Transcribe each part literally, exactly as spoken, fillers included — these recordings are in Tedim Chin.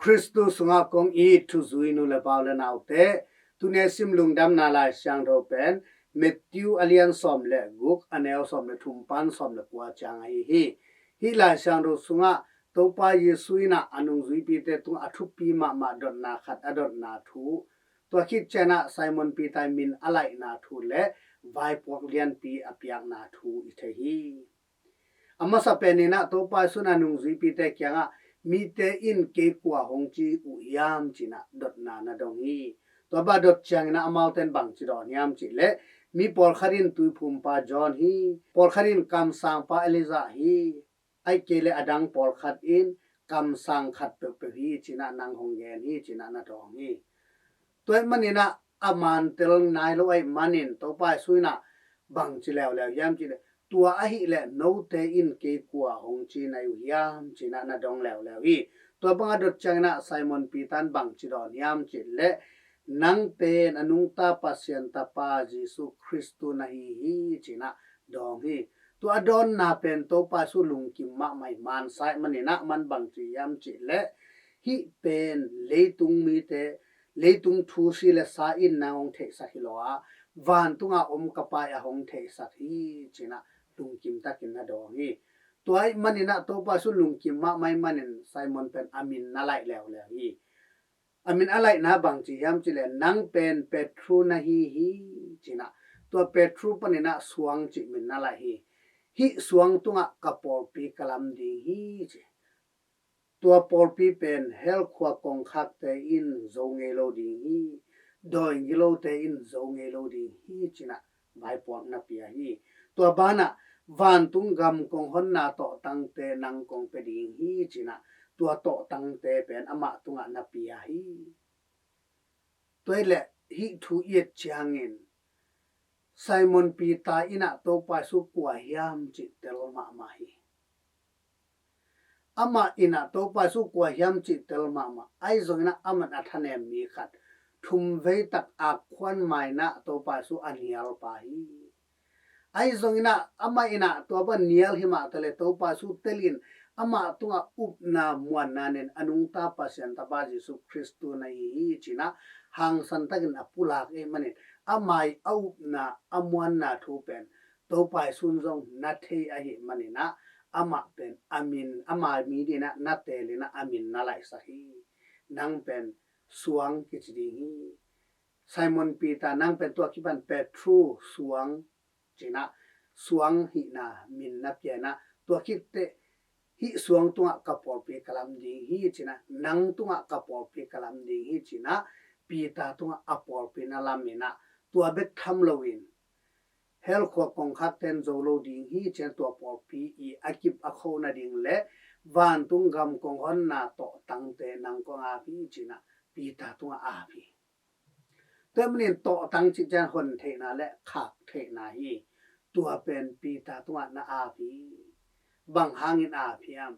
Khristu sungah kong it thuzui nu le pa u le naute, tuni a sim lungdamna Lai Siangtho pen Matthew a lian sawm le guk, a neu sawm le thum pan sawm le kua ciang ahi hi. Hih Lai Siangtho sungah Topa Jesu in ah a nungzuipite tungah a thupi mahmah dotna khat a dotna thu, tua khit ciangin ah Simon Peter in min a laihna thu le vaipuak lianpi a piakna thu i thei hi. A masa pen in ah Topa Jesu in a nungzuipite kiangah, "Mite in kei kua hong ci uh hiam?" ci-in ah dotna na dong hi. Tua bang dot ciangin ah amaute in bangci dawn hiam cih leh, "Mi pawlkhat in tuiphumpa John hi, pawlkhat in kamsangpa Elijah hi, ahih kei leh a dang pawlkhat in kamsang khat peuhpeuh hi, ci-in ah nang hong gen hi," ci-in ah na dawng hi. Tua ahih manin ah a man tel nai lo ahih manin Topa Jesu in ah bangci leuleu hiam cih leh, "Tua ahih leh note in kei kua hong ci na hi uh hiam?" ci-in ah na dong leuleu hi. Tua bang a dot ciangin ah Simon Peter in bangci dawn hiam cih leh, "Nang pen a nungta Pasian Tapa Jesu Khristu na hi hi," ci-in ah dawng hi. Tua a dawnna pen Topa Jesu lungkim mahmah hi. Man sa ahih manin ah aman bangci hiam cih leh, "Hih pen leitung mite, leitung thu si le sa in nang hong theihsak hi lo a, vantung a om ka Pa in a hong theihsak hi," ci-in ah lungkim takin na dawng hi. Tua ahih manin ah Topa Jesu lungkim mahmah ahih manin Simon pen a min na laih leuleu hi. A min a laihna bangci hiam cih leh, "Nang pen Petru na hi hi," ci-in ah, tua Petru panin ah suang cih min na laih hi. "Hih suang tungah ka pawlpi ka lam ding hi," ci. "Tua pawlpi pen hell khua kongkhakte in zo ngei lo ding hi, dawi gilote in zo ngei lo ding hi," ci-in ah vaipuak na pia hi. "Tua banah vantung gam kong honna tawhtangte nang kong pia ding hi," ci-in ah tua tawhtangte pen amah tungah na pia hi. Tua ahih leh hih thu i et ciangin Simon Peter in ah Topa Jesu kua hiam cih tel mahmah hi. Amah in ah Topa Jesu kua hiam cih tel mahmah. Ahi zongin ah amah in a thanem mi khat, thumvei tak a khuan maina Topa Jesu a nial pa hi. Ahi zongin ah amah in ah tua bang nial hi mah taleh Topa Jesu telin amah tungah upna muanna nei in a nungta Pasian Tapa Jesu Khristu na hi hi ci-in ah hangsan takin a pulak ahih manin amah i a upna a muanna thu pen Topa Jesu in zong na thei ahih manin ah amah pen a min, amah mi dingin ah na telin ah a min na laihsak hi. "Nang pen suang kici ding hi. Simon Peter, nang pen tua kipan Petru suang," ci-in ah suang hihna min na pia in ah, "Tua khit teh hih suang tungah ka pawlpi ka lam ding hi," ci-in ah, "Nang tungah ka pawlpi ka lam ding hi," ci-in ah Peter tungah a pawlpi na lam in ah, tua bek tham loin hell khua kongkhakte in zo lo ding hi ci-in ah tua pawlpi i a kip a kho nading le vantung gam kong honna tawhtangte nang kong ap hi ci-in ah Peter tungah ap hi. Tua ahih manin tawhtang cih ciang hon theihna le khak theihna hi. Tua pen Peter tungah na ap hi. Bang hangin ap hiam?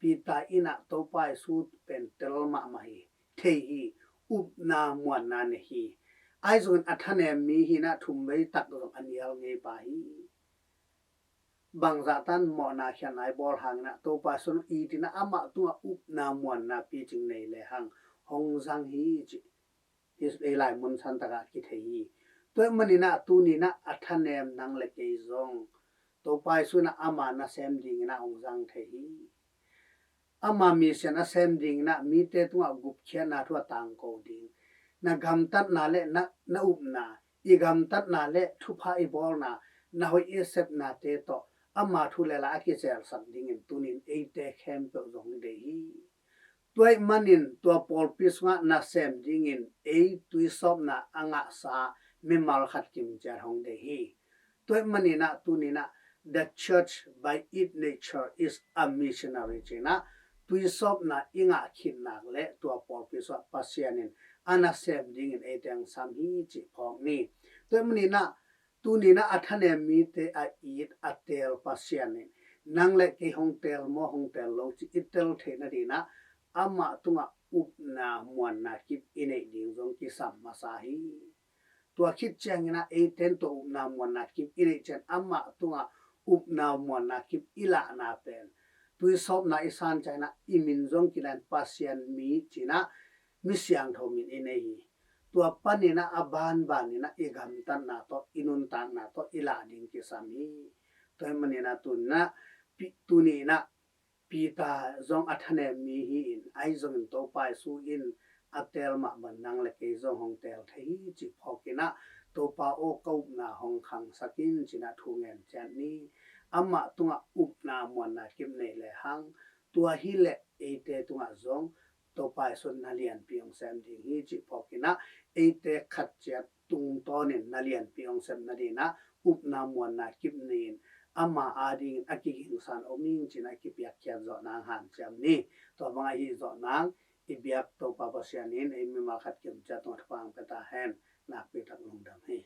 Peter in ah Topa Jesu pen tel mahmah hi. Thei hi. Upna muanna nei hi. Ahi zongin a thanem mi hi in ah thumvei tak zong a nial ngei pa hi. Bangzah tan mawhna khiatna i bawl hangin ah Topa Jesu in it in ah amah tungah upna muanna picing nei lehang hong zang hi cih hih ei laimun santak ah kithei hi. Tua ahih manin ah tuni in ah a thanem nang le kei zong Topa Jesu in ah ama nasem dingin ah hong zang thei hi. Ama mission a sem dingin ah mite tungah gupkhiatna thu a tangko ding, na gamtatna le na, na upna, i gamtatna le thupha i bawlna, na hoih i sepnate tawh ama thu le la a kicelsak dingin tunin eite khempeuh zong deih hi. Tua ahih manin tua pawlpi sungah nasem dingin ei tuisawpna a ngahsa mimal khat kimciat hong deih hi. Tua ahih manin ah tuni in ah the church by its nature is a missionary ci-in ah tuisawpna i ngah khit nak le tua pawlpi sungah Pasian in a nasem dingin eite hong sam hi cih phawk ni. Tua ahih manin ah tuni in ah a thanem mite a it a teel Pasian in nang le kei hong teel maw hong teel lo cih i tel theih nadingin ah amah tungah upna muanna kip i neih ding zong kisam masa hi. Tua khit ciangin ah eite in tua upna muanna kip i neih ciang amah tungah upna muanna kip i lahna pen Tuisawpna i san ciangin ah i min zong kilain Pasian mi ci-in ah mi siangtho min i nei hi. Tua panin ah a banban in ah i gamtatna tawh, i nuntakna tawh i lah ding kisam hi. Tua hi manin ah tuni-in ah Pi-, tuni-in ah Peter zong a thanem mi hi-in, ahi zongin Topa Jesu in a teel mah bang nang le kei zong hong teel thei hi cih phawkin ah, Topa aw, ka upna hong khangsak in ci-in ah thu ngen ciat ni. Amah tungah upna muanna kip nei lehang, tua hi leh eite tungah zong Topa Jesu in na lianpi hong sem ding hi cih phawkin ah, eite khat ciat tungtawnin na lianpi hong sem nadingin ah upna muanna kip nei-in, ama adingin a kigingsa-in om ing ci-in ah kipiakkhiat zawh nang hanciam ni. Tua bang ahi zawh nang i biak Topa Pasian in ei mimal khat kimciat tungah thupha hong pia ta hen. Nakpi tak lungdam hi.